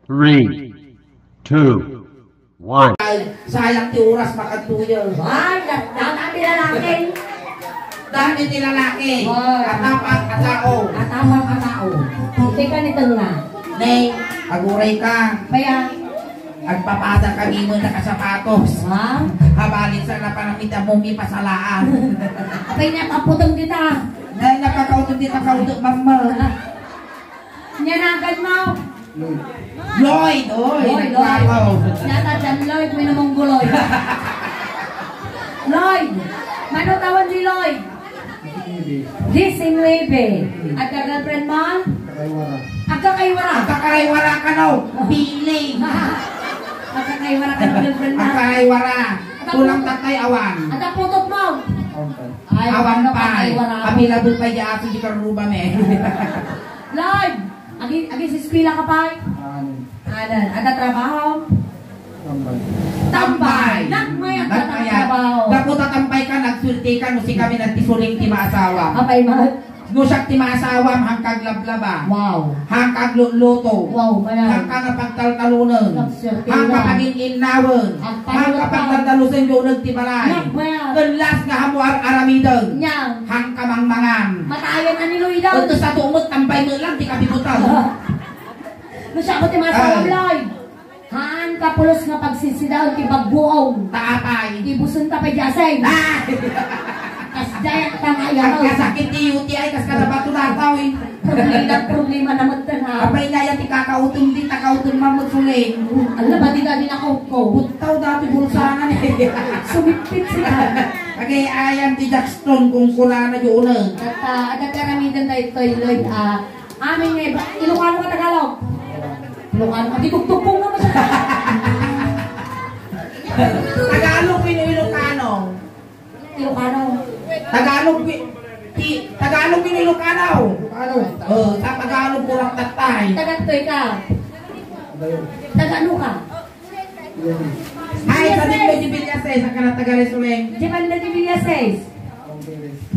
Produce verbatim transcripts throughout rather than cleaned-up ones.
Three, two, one. Ay, sayang ti oras, makadtuyo. Ay, da-, dami lalaki. Dami ti lalaki. Ay. Atapang a tao. Atapang a tao. Iti ka ni Tengna. Nay, aguray ka. Kaya? Agpapada kami mo nakasapatos. Ha? Habalin sa napanamit a mong ipasalaan. Apay niya, kaputong kita. Nay, nakakautong kita, kautong mamma. Nyanagan mo? Lloyd. Lloyd, oy, Lloyd, Lloyd. Nagpakaw. Nyata dyan, Lloyd, may namunggo, Lloyd. Lloyd, mano taon ni Lloyd? Diecinuebe. Diecinuebe. Agka-girlfriend mo? Agkakaywara. Agkakaywara. Agkakaywara ka, no? Feeling. Agkakaywara ka, no, girlfriend mo? Agkakaywara. Kulang tatay awan. At ang putot mo? Awan pa. Ay, awan ano, pa. Agkakaywara. Apilabot pa di aso di karuba, me. Lloyd! Agi-, agiseskwela ka pay? Anen. Anen. Adda trabaho? Tambay. Tambay. Tambay. Nagmayat ka. Nagmayat. Trabaho. Gapu ta tambay ka, nagsuwerte ka, no sika met ti suling ti maasawa. Apay met? No siak ti maasawa, haanka aglablaba. Wow. Haanka aglutluto. Wow, kaya. Haanka nga pagtaltalonen. Nagsuwerte ka. Haanka pagin-innawen. Agpanunotan. Haanka pagdaldalusen ti uneg ti balay. Nagmayat. Ken last nga ammo ar-aramiden. Nya. Haanka mangmangan. Matayen a ni Lloyd. Ket sato met tambay met lang ti kapibutan. No siak met ti maasawa, Lloyd. Haanka pulos nga pagsisidaan ti bagbuong. Ta apay. Ibusen ta pay di asay. Ah! Kasdiay a tangay. Agkasakit ti U T I, kas kada bato dataw, eh. Problema, problema na met ken, ha? Apay nga yan ti kakautom di, kakautom man met suling. Ala, ba di ka di nakaukko? Buttaw dati bulsangan, eh. Sumipit sila. Agay-ayam ti Jackson, kung kunana yun, eh. At, ah, adda ti aramiden daytoy, Lloyd, ah, amin nga iba-, Ilocano ka, Tagalog? Ilocano. Adi, tugtugbong naman siya. Tagalog wenno Ilocano? Ilocano. Tagalog wi-, ti-, Tagalog wenno Ilocano? Ilocano. Oh, sa Tagalog, kurang tatay. Taga toy ka? Taga ano ka? Ay, sa Diplo de Villaseis, ang kanang taga Resume. Jebanda de Villaseis.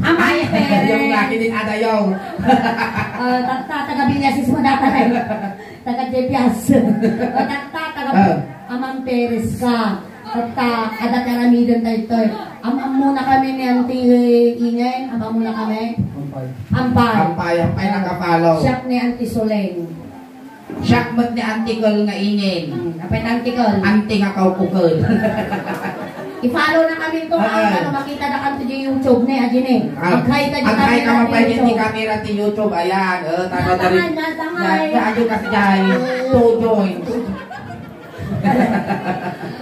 Ay, Amang Perez. Yung laki din, adayaw. Ah, ta-, ta-, taga Villaseis mo data, eh. Taga Jepias. Ah, ta-, ta-, taga Ah. Amang Perez ka. Tatta, adda ti aramiden daytoy. Am-, ammona kami ni Auntie Ingay. Ammona kami. Ampay. Ampay. Ampay, ampay, nakafollow. Siak ni Auntie Soleng. Siak met ni Auntie Kel nga ingen. Hmm, apay ni Auntie Kel? Auntie nga kaukukel. I-follow na kami to, ah, ano, makita na kami sa YouTube ni, adi ni. Ah, aghay ka, aghay ka, YouTube, mapay di YouTube. Kamera ti YouTube, ayan, eh, tama, tama, tama. Yan, yan, ayo kasi dyan. To join.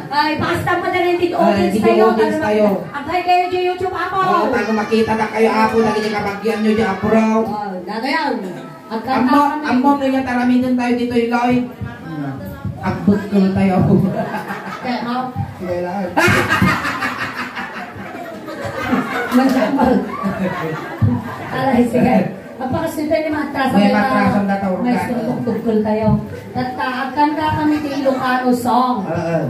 Ay, basta mo na rin, video audience tayo. Ay, video audience tayo. Aghay kayo sa YouTube, apo. Oo, tago makita na kayo, apo, lagi niya kabagyan nyo dyan, apo, raw. Oh, na ngayon. Ammo, ammo, no, yan, taramidon tayo dito, Iloy. Agbukol tayo. Kaya, mao. Sige lang. Mansambal. Aray, sige. Agpakasita ni Matrasan. May tayo, Matrasan na tao. May tugtugkol tayo. Tatta, agkanta kami ti Ilocano song. Oo.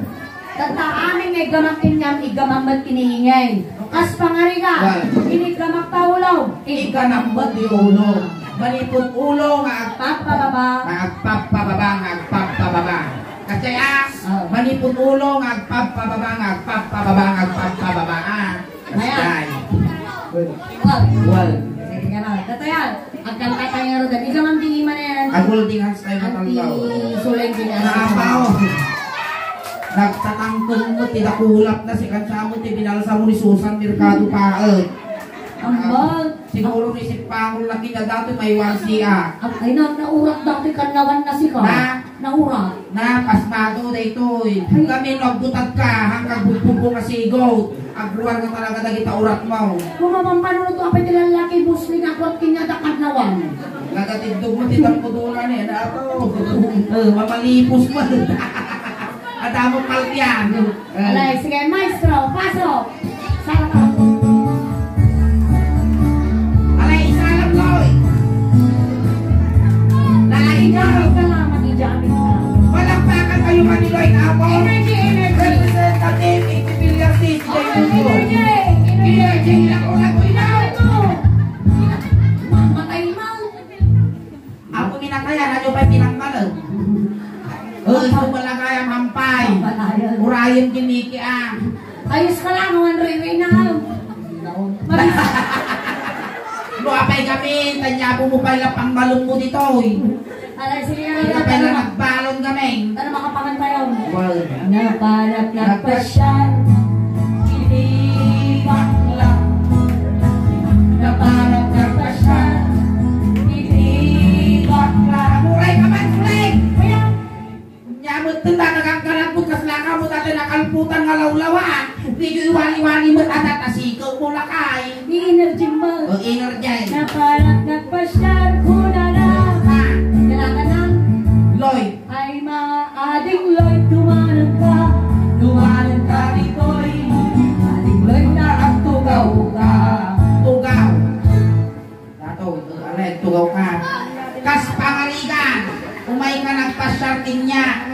Tatta, amin nga iggamak inyam, iggamak met iniingay. Kas pangariga, wan. Iniggamak ta ulo, igganam met ti ulo. Manipud ulo nga agpapababa. Nga agpapababa, nga agpapababa. Kasi, ah, oh. Manipud ulo nga agpapababa, nga agpapababa, nga agpapababa, ah. Ayan. Kasi, ay. Well. Well. Sige nga na. Tatta yan. Agkanta tayo nga rin. Ikaw ang dili man yan. Ang holding hands tayo. Ang matalbaw. Ti Soleng din yan. Naapaw. Nagtatangkeng mo, ti dakulap na si kansa mo, ti binalsa mo ni Susan Mercado Paet. Ambal. Siguro ni si Pangol na kinadato may warsi, ah. Ay, na, naurat dati kanawan na si ka. Na? Naurat. Na, pasmado daytoy. Ay. Kami no agbutad ka, hangkag bugbugbong a sigot. Agruar nga talaga dagita urat mo. Kung mapampanunod to, apay ti lalaki, busli nga agruar kanya da kadnawan. Nagatidog mo, ti tampudulan eh, na ako. Eh, mamalipos mo. Adamo paltian. Eh. Alay, sige, maestro, pasok. Sarap. Alay, isalam, Loy. Lalaki ka. Salamat, Ija. Palakpakan kayo man ni Loy Apo. Energy, energy. Representative, H P P L C, J P P. Energy, energy. Energy, ako na ko, ikaw. Mamatay man. Ako minatayan, ano ba pinangmalan? O, Mabis- No, apay gamin, tanyabo mo pay la pangbalon mo ditoy. Alay, sige, Ika pay la nagbalon gamin. Tara, makapangan tayo. Well, Napalat nagpasyal, iti bakla. Napalat nagpasyal, iti bakla. Aguray ka man, Suleng! Kaya, Nya met ten datagan ka lang pud kas laka mo dati nakalputan nga lawlawa. Medyo iwali-wali met adat asikaw mo lakay. Ni energy mo. O, energy. Napalat nagpasyal, kunana. Ah. Kailangan ng Loy. Ay, maading Loy, dumanan ka. Dumanan ka, Loy. Ading Loy, na ang tugaw ka. Tugaw. Datoy, eh, alay, tugaw ka. Kas pangarigan, umay ka nagpasyar kanya.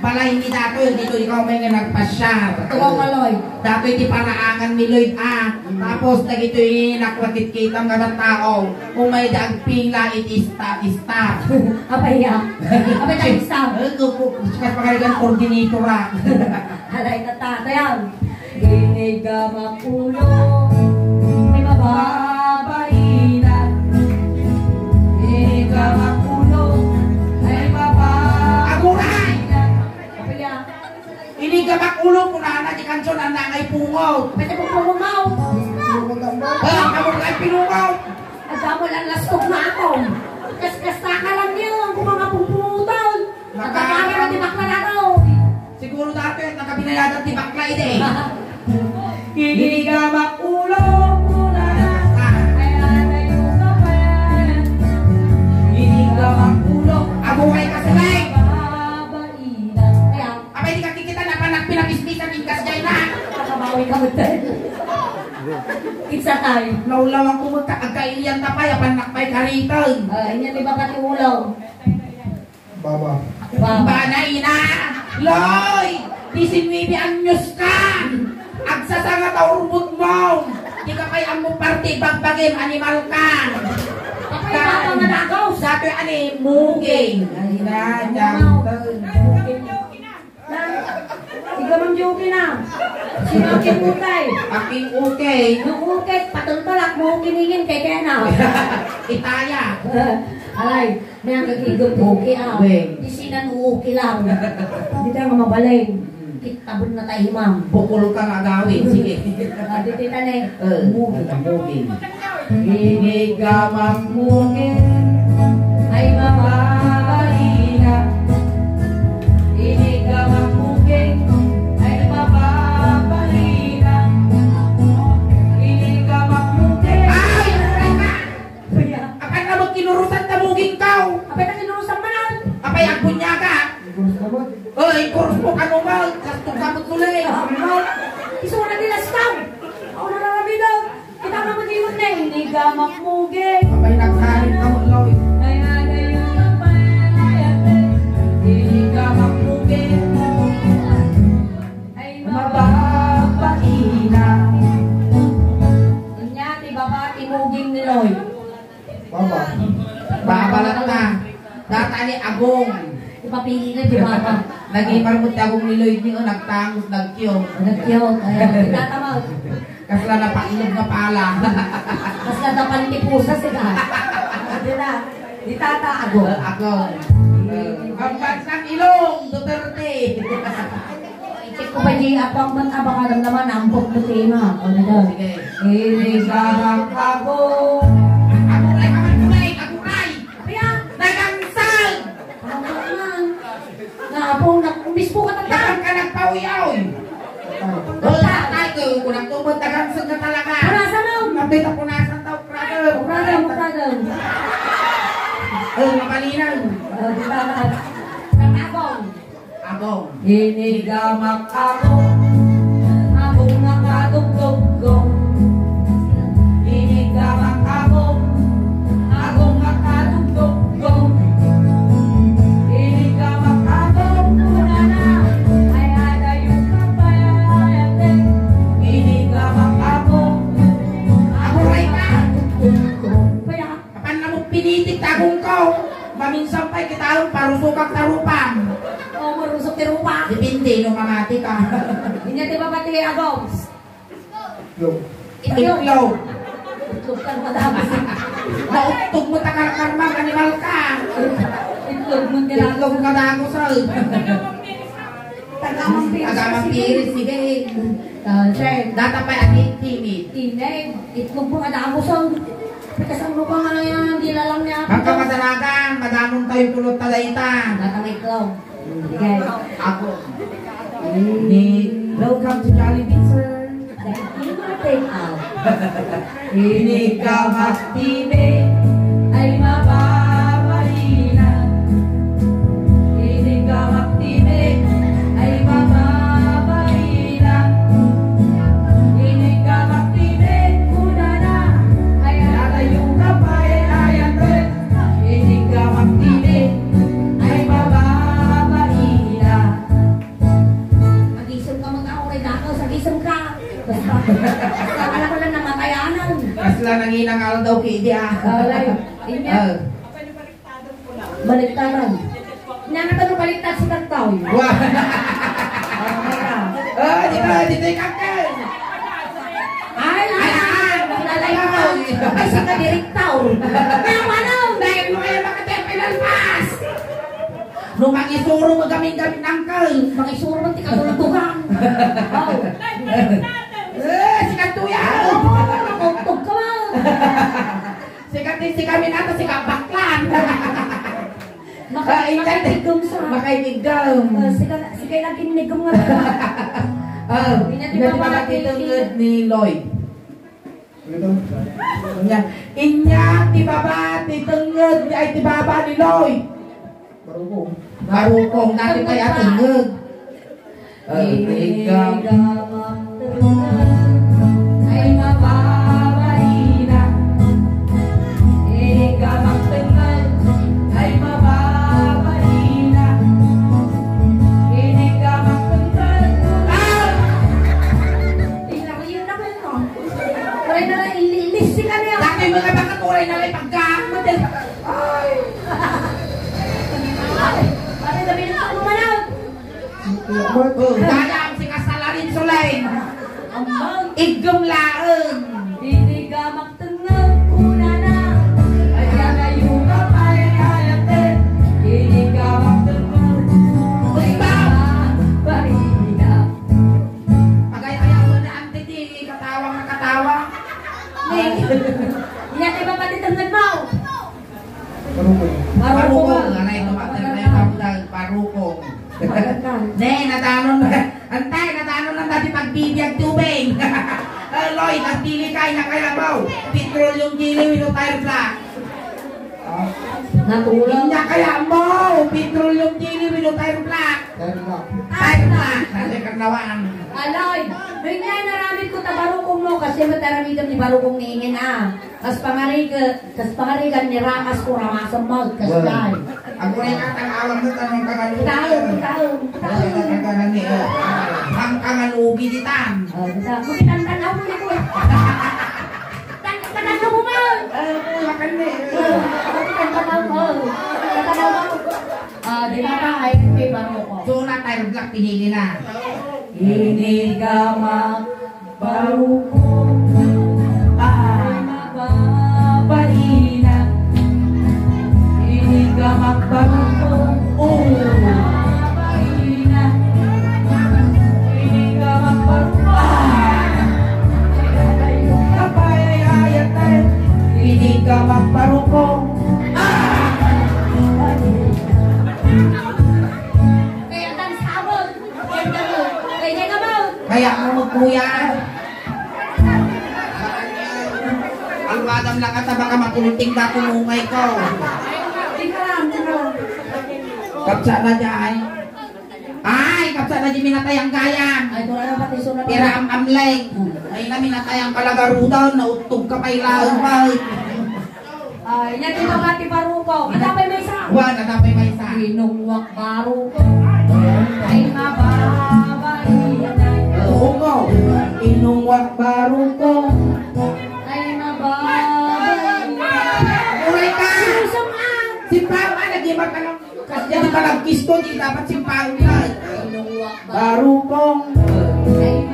Balay ni Datoy, dito ikaw may nga nagpasyar. Tugaw ka, Loy. Datoy ti paraangan ni Lloyd, ah. Tapos, dagitoy, nakwat it kitam nga tao. Umay da agpila it ista, ista. Apay ya? Apay ta ista? Eh, ku-, ku-, kas pangarigan, coordinator, ah. Alay, tata, tayan. Inigamak ulo, ay mababaina. Inigamak ulo, ay mababaina. Aguray! Apay ya? Inigamak ulo, kunana ti kansion, ang nangay pungaw. Pwede po pungaw. Ah, kamukha ay pinungaw. Ang damo lang lastok na ako. Kas-, kasta ka lang yun, kung mga pumputan. Nagkakaroon na ti bakla na to. Siguro dati, nakabinayadan ti bakla, ide. Inigamak ulo, kunana. Ay, anayo ka pa. Inigamak ulo. Aguray ka, Suleng. Babaina. Kaya, Apay, di ka kikita na panak pinapismisan in kasjay na. Nakabawi ka mo din. Kinsa tayo? Naulawan ko mo, agkailian ta pay, apan nakpay karitan. Ah, inya di ba pati ulaw? Baba. Baba. Bana, ina! Loy! Disinnuebe anyos ka! Agsasanga ta urbot mo! Di ka pay ammo parte, bagbagim, animal ka! Apay, baba nga nagaw! Datoy ani, muging! Ay, na, na. Na, ikaw ang joke na. Sino ang kinukay? Aking ukay. Yung ukay, patungtulak mo, kiningin kay Kena. Itaya. Alay, may ang kagigong okay, ah. Weng. Di sinan okay lang. Di tayo nga mabalay. Mm. Kitabon na tayo, ma'am. Bukol ka nga gawin. Sige. Ah, di tita na eh. Eh, Movie. Movie. Inigamak muging ay mababalina. Inigamak muging ay mababalina. Inigamak muging. Ay! Apan na magkinurusan ta muging kaw. Apay ta kinurusan manan. Apay agbunyaga. Kurus ka mo? Oy, kurus mo kano mo. Lastog ka mo tuloy. Isu na ti lastaw. Ako na lang kami daw. Kita ka mag-iwan na eh. Inigamak muging. Apay nagsalit ka mo, Loy. Ay, ay, ay, ay, ay, ay, ay. Inigamak muging. Ay, mababaina. Inya, ti baba, ti muging ni Loy. Baba. Baba lang na. Data ni Agong. Ipapili na, di ba? Nagimar mo ti Agong ni Lloyd niyo, nagtangos, nagkiyo. Nagkiyo. Ayan, di tata mo. Kasla na pailog nga pala. Kasla na pantipusa sila. Di na. Di tata, Agong. Agong. Ang bansang Ilong, Duterte. I-check ko pa di apang man, ah, baka alam naman, ampok mo tema. O, di ba? Sige. Inigamak ako. Aguray ka man, aguray, aguray! Kaya? Nagansag! Aguray man. Nga, apong, nag-, mismo ka tata. Yakan ka nagpawi-awi. Wala tayo, kung nagtubod, nagansag na talaga. Punasan mo. Mabit ang punasan tao, brother. Brother mo, brother. Eh, mapalinaw. Oh, di ba? Nagabong. Agong. Inigamak agong, agong nga kadugdugong. Inigamak agong, agong nga kadugdugong. Inigamak agong, kunana, ay adayo ka payat. Inigamak agong, agong nga kadugdugong. Apan na mo pinitik ti agongko. Maminsan pay kitaen, parusokak ta rupam. O, marusok ti rupa. Depende no mamati ka. Inya ti baba ti agong. Yo. Itlog. Itlog ka, madagos. Nauttog mo, takarkarma, animal ka. Itlog mo, nila. Itlog ka, dagos, ay. Tagamang piris. Tagamang piris, sige. Ah, sir. Data pa, ati, timid. Timid. Itlog mo, madagos, ay. Pagkasang lupa nga na yan, di lalang niya. Pagkamasaragan, madamon tayo pulot ta dayta. Datang itlog. Sige. Ako. Ni, welcome to Jollibee, sir. Thank you, take out. Inig ka magtibi ay mababaina. Inig ka magtibi ay mababaina. Inig ka magtibi, kunana, ay lalayo ka pa, ay ayan, Inig ka magtibi ay mababaina. Agisem ka, mga oray, dakes, agisem ka. Basta, basta wala ko lang namatayanan. Kasla nanginang aldaw, kidi, ah. Alay, inya. Ah. Baliktaran. Nya, nga tanong baliktad si Tagtaw. Wa. Ah, di ba? Di ba, kakay? Ay, ay, ay, ay, ay, ay, ay, ay, si kadirektor. Kaya wala, dahil mo kaya makatepilal pas. No mangisuro mo gamin-gamin, uncle. Mangisuro mo, ti katuldugan. Oh. Eh, si Katuya. Oh, nakauntog ka, ba? Si Kati, si kami nata, si Kabaklan. Maka-, ah, makainigom sa. Makainigom. Ah, sika, sika lagi inigom nga. Ah, inya ti baba ti tenged ni Lloyd. Inya, inya ti baba ti tenged, ay, ti baba ni Lloyd. Barukong. Barukong, dati pay a tenged. Inig ka magtenged ay mababaina. Inig ka magtenged ay mababaina. Inig ka magtenged. Ah! Tingnan mo yun naman, no? Uray na lang, ili-, ilisi ka niya. Dati mga baka uray na lang pagkamatay. Ay! Ay! Pare, sabihin mo, ano man, ah? Oh, dayang si kasalarin, Sulay. Amang. Iggem laeng. Didi ka magtengeg, kunana. Ay, anayo ka, payayayate. Didi ka magtengeg. Basta. Barina. Pagay-ayaw mo na, ante, ti katawang nakatawa. Ni. Inya, di ba pati tenged mo? Barukong. Barukong. Barukong. Anay, tumatay na yung kabutan. Barukong. Barukong. Ne, natanon. Antay, natanon lang dati pagbibiag tubig. Eh, Lloyd, ang dili kay na kaya mo. Petroleum jelly with a tire black. Natural. Hindi kaya mo. Petroleum jelly with a tire black. Tire black. Tire black. Kasi karnawaan. Aloy, doon nga naramid ko ta barukong mo. Kasi mataramid kami barukong ni Ingen, ah. Kas pangarigan, kas pangarigan ni ramas ko, ramasem mo, kas Well, dai. Aguray ka, tan-awam mo, tanong ka nga lugi. Taon, taon, taon. Kasi ka nga ni, oh, hang ka nga lugi ditan. Oh, ditan. Kung itantan-aw mo na ko. Tan-, tan-, tan-, mo, mo. Eh, wala ka ni. Oh, itantan-aw mo. Itantan-aw mo. Ah, di ba ka, ay, may baro ko. So, na tire black, pinili na. Ini ka ma- Barukong, ah, mababaina. Ini ka magbarukong, oh, mababaina. Ini ka magbarukong, ah, kapayayatan. Ini ka magbarukong, ah. Kaya tan sabon. Kaya mo magkuya. Ang madam lang ata baka makulting ka kung umay ko. Tika lang, tika lang. Kapsa na dyan. Ay, kapsa na di minatay ang gayam. Ay, kung ano pati sulat. Tira ang amleng. Ay na minatay ang kalagarudan, nauttog ka pa ilaen pa. Ay, yan ito nga ti barukong. Adda pay maysa. Wan, adda pay maysa. Inungwak barukong. Ay, mababainay. Ungo. Inungwak barukong. Ay, mababainay. Uray ka. Susum, ah. Si Papa, nag-iba ka ng Kasi di ka nagkisto, di dapat simpahan ka. Barukong. Ten,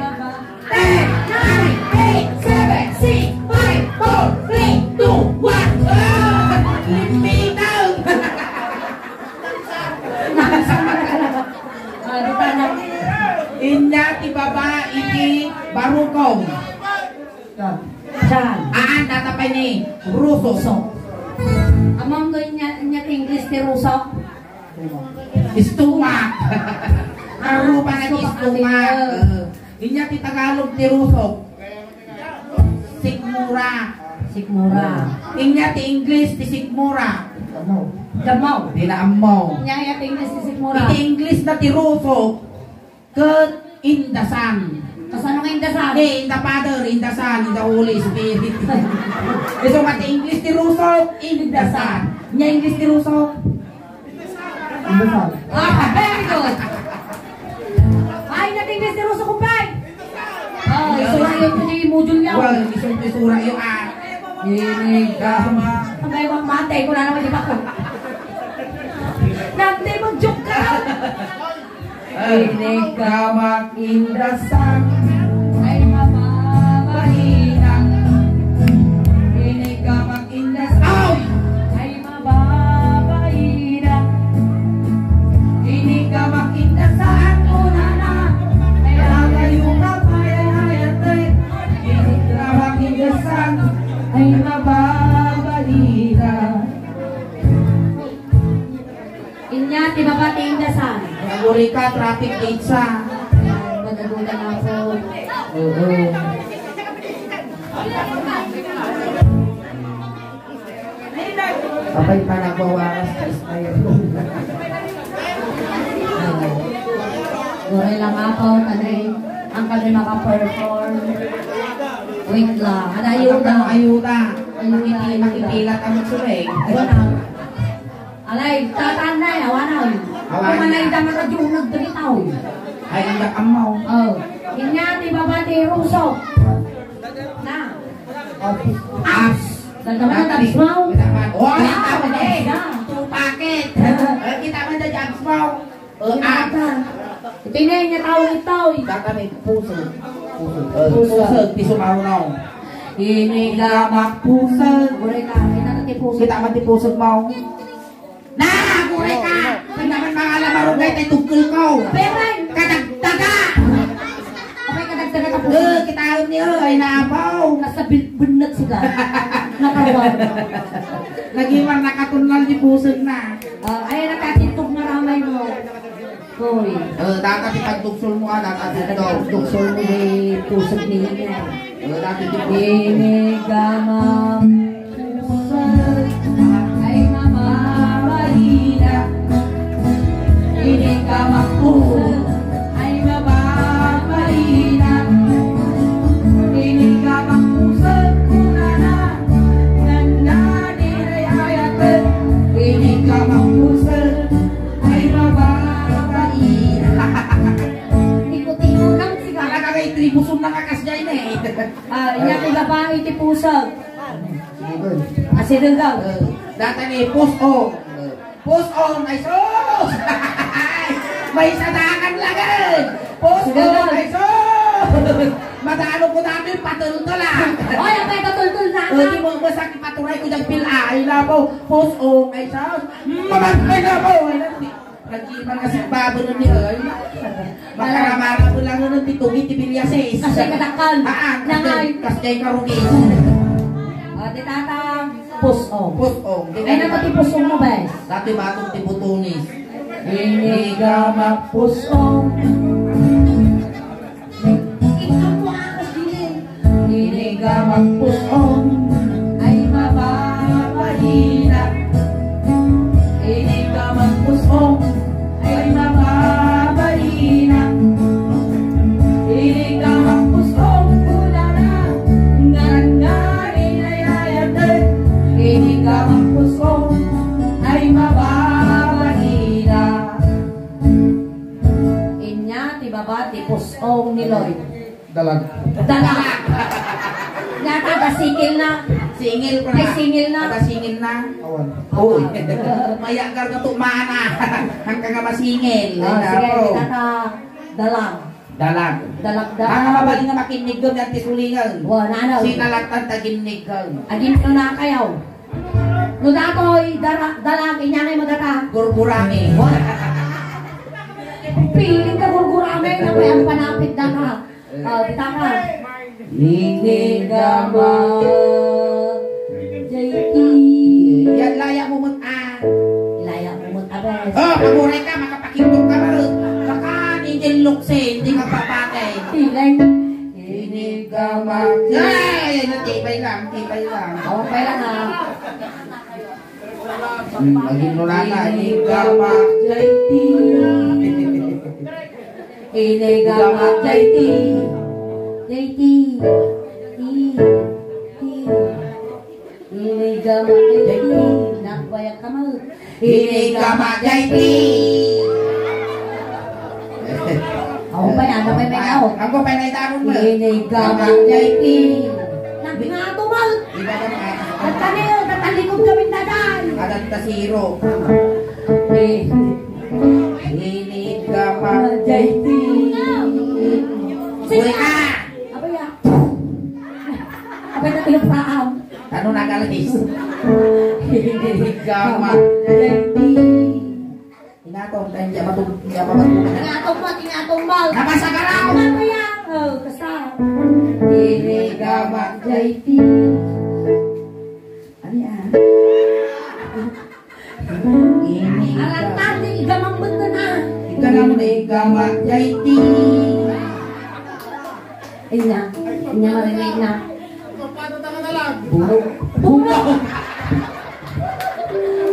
nine, eight, seven. Six, five, four, three, two, one. Ah! Limpitaw! Ah, di ba na? Inya ti baba iti barukong. Saan? Saan? Aan, data pa ni Ruso. Ruso. Among ko inya, inya ti English ti Ruso? Stomach. Ang rupa na ti stomach. Stomach. Eh, inya ti Tagalog ti Ruso. Sikmura. Sikmura. Inya ti English ti sikmura. Damo. Di na ammo. Inya ti English ti sikmura. Iti English na ti Ruso. Ket in the Son. Kasano nga in the Son? Eh, in the Father, in the Son, in the Holy Spirit. Isu nga ti English ti Ruso, in the Son. Nya English ti Ruso? In the Son. Ah, very good. Ay, na ti English ti Ruso, kumpay. Ah, isura yun ti module niya. Well, isu-, isura yun, ah. Ini, gama. Ang kayo matay, kung ano, di ba ko? Nante, mag-joke ka. Inigamak indasan. Ay, mababaina. Inigamak indasan. Ay, mababaina. Inigamak indasan. Unana. Ay, agayo ka, payahayate. Inigamak indasan. Ay, mababaina. Inya ti baba ti indasan. Naguri ka, traffic gate sa. Madagutan ako. Oo. Apay pa nagwawaras ka, Ismael. Guray lang ako, tanay. Ang kami makaperform. Wait lang. Ano, ayuda. Ayuda. Ayuda, ayuda. Makipila kami sa may. Wala. Alay, tatan na, awanan. Awanan. Kumanay da nga radyo, nagdagitaw. Ay, ang dakam mo. Oh. Inya, ti baba, ti Ruso. Na. Apps. Apps. Ganda mo na, apps mo. Kita man. Oh, kita man, eh. Two packet. Eh, kita man, da, apps mo. Eh, apps. Ito na, inya, tao, ito. Data may puso. Puso. Eh, puso. Puso, ti sumarunaw. Inigamak puso. Gure ka, kita man ti puso. Kita man ti puso mo. Na, gure ka! Kaya naman mga lamarugay tayo tugkol ko. Pero, kadagdaga! Abay, kadagdaga ka po. Eh, kitaon niyo, ay napaw. Nasa bil-, bunnag sila. Nakaruan. Nagimar nakatunnal di pusod na. Ah, ay, nakatintog na ramay mo. Hoy. Eh, data ti pagtugsol mo, ah, data ti pagtugsol mo, eh, pusod ni Ina. Eh, data ti pusod. Inigamak. Ay, mababaina. Inigamak pusod. Ay, mababaina. Inigamak pusod, kunana. Nanda, di, ay, ay, ay, inigamak pusod. Ay, mababaina. Tiko-tiko lang, siga. Talaga kay tribuson na nga kasjay na, eh. Ah, inya ti babae ti pusag. Asidegaw. Eh, data ni pusong. Pusong, ay sus! May sadakan lagen! Pusong, ay sus! Madalo ko dati, patultol, ah. Oy, apay patultol na, eh, di mo, masakit paturay ko dyan, pil, ay, labaw. Pusong, ay sus! Mamagpay na po! Ay, nagdi-, nagdipan kasi baboy nun ni, ay. Makaramara ko lang nun, ti tugi, ti bilyasis. Kasi kadakkan. Ah, ah, kasi, kasi karugi. Ah, ti tatang. Pusong. Pusong. Ay, naman ti pusong mo, bes? Dati batong ti butunis. Inigamak pusong. Ikaw mo ako, sige. Inigamak pusong. Ay, mababaina. Inigamak pusong. Ay, mababaina. Inigamak pusong, kunana. Ngan, ngan, inayayat, eh. Inigamak pusong. Ay, mababaina. Inya ti baba ti pus-ong ni Loy. Dalag. Dalag. Yata da singil na. Singil pa na. Ay, singil na. Ada singil na. Awan. Uy. Mayagar ka to, mana. Hangka nga masingil. Ah, sige, kita ta dalag. Dalag. Dalagdag. Mga mabalin nga makinnigem yan ti sulingen. Wa, nanaw. Sinalatan ta ginnigem. Agin no na kayaw. No datoy, dara-, dalag, inyangay mo data. Gurgurami. Wa. Piling ka gurgurami, na kaya ang panapit data. Ah, kita ka. Inigama. J T. Yan, laya mo mo, ah. Laya mo mo, abes. Oh, paguray ka, makapakindog ka mo. Baka, hindi luksin, hindi ka papatay. Piling. Inigama. Ay, ay, natibay lang, tibay lang. Okay lang, ah. Hmm, maging nunana, inigama. J T. Inigama, J T. J T. T. T. Inigama, J T. Nagbayak ka mo. Inigama, J T. Ako pa yan, ako pa may out. Ako pa may daron mo. Inigama, J T. Nagngato mo. Iba ka na. At kami, tatalikod kami na dahil. Adat ta zero. Eh. Inigama, J T. Sige. Uy, ah! Abay, ah. Abay, natilapaan. Ano nagalis? Inigama, J T. Inatong tayo, di matug-, di matug-, Inatong mo, inatong mo. Nabasa ka raw! Ano ba yan? Oh, kasa. Inigama, J T. Ano yan? Ini. Alatati, igamang beto na. Ikaw na mo na igama, J T. Ina, ina, ina. Bulog. Bulog.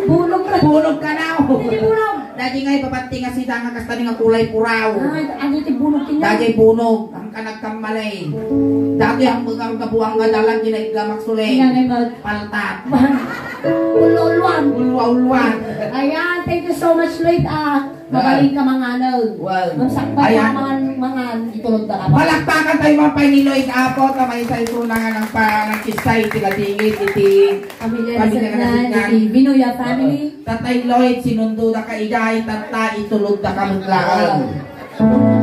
Bulog ka. Bulog ka na, oh. Hindi bulog. Dati nga ipapanti nga sida nga kasta nga kulay puraw. Ay, ano iti bulog kanya? Dati bulog. Ang kanagkamali. Dati ang mga kabuang nga dalan, di na igama, sulit. Ina, ina. Paltat. Ulwa-ulwan. Ulwa-ulwan. Ayan, thank you so much, Lloyd, ah. Mabalin ka manganag. Wow. Ang sakbay Ayan. Naman, mangan, itulog na ka pa. Palakpakan tayo, mga pay ni Lloyd Apo, ta may sa ito na nga ng pa-, ng kisay, ti kadingit, iti Pamilya pamilya na na iti Binuya family. Tatay Lloyd, sinundo na ka, igay, tata, itulog na ka, mutlaan.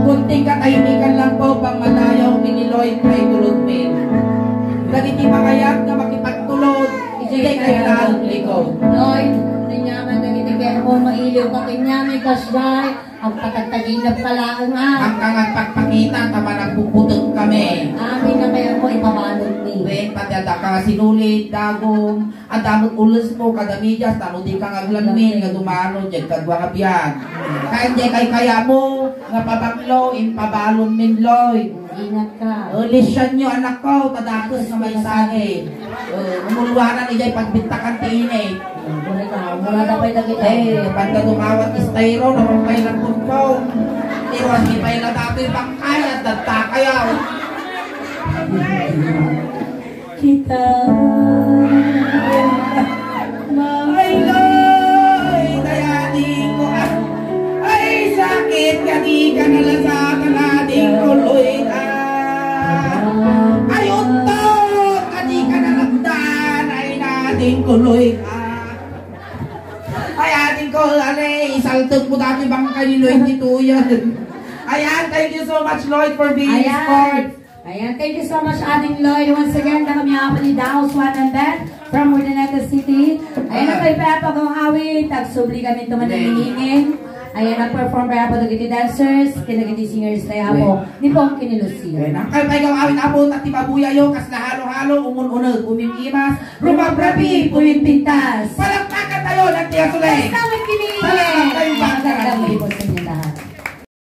Kunting katahimikan lang po, pang madayaw, ni Lloyd, kay tulog, men. Dagiti makayat nga makipagtulog, iti kay laeng liko. Lloyd, nanyaman dagiti kayat mo, mailiw ka kanya, may kasday, agpatagtaginap ka laeng, ah. Ang kang agpagpakita, ta managpuputeng kami. Amin na kaya mo, ipabalot ni. Wen, pati adda ka nga sinulid, dagom, adda met ules mo, kada medias, ta no di ka nga aglanmin, nga dumano, diyan kadua nga biag. Kaya diyan kay kaya mo, nga pabaklo, impabalon min, Lloyd. Ingat ka. O, lisyan nyo, anak ko, tadakes nga may sangit. O, umulwanan, ijay pagbittakan ti init. Mula ka, mula dapat na kita. Eh, banda dumawat estayro, naman pa'y nagpunpong. Iwas ni pa'y natatoy bangkay, at dagta kayo. Kita. Ay, Lloyd, ay, ading ko, ah. Ay, sakit, kadi ka nalasatan, ading ko, Lloyd, ah. Ay, utok, kadi ka nalagdan, ay, ading ko, Lloyd, ah. Ay, ading ko, ale, isaltog mo dati bangkay ni Lloyd dito yan. Ayan, thank you so much, Lloyd, for being Ayan. Sport. Ayan, thank you so much, Ading Lloyd. Once again, da kami nga pala ni Daos One and Band from Urdaneta City. Ayan, Ah. Ang pagpapagaw awit, tagsubli kami ito man Amen. Naningin. Ayan, nag-perform pa po dagiti dancers, kaya dagiti singers tayo po. Amen. Ni Pong Kinilusi. Ayan, ang kay paigaw awit apo, tati babuyayo, kas nahalo-halo, umun-unag, umim-imas, rumabrabi, puwing pintas. Palakpakan tayo, nagtiyasulay.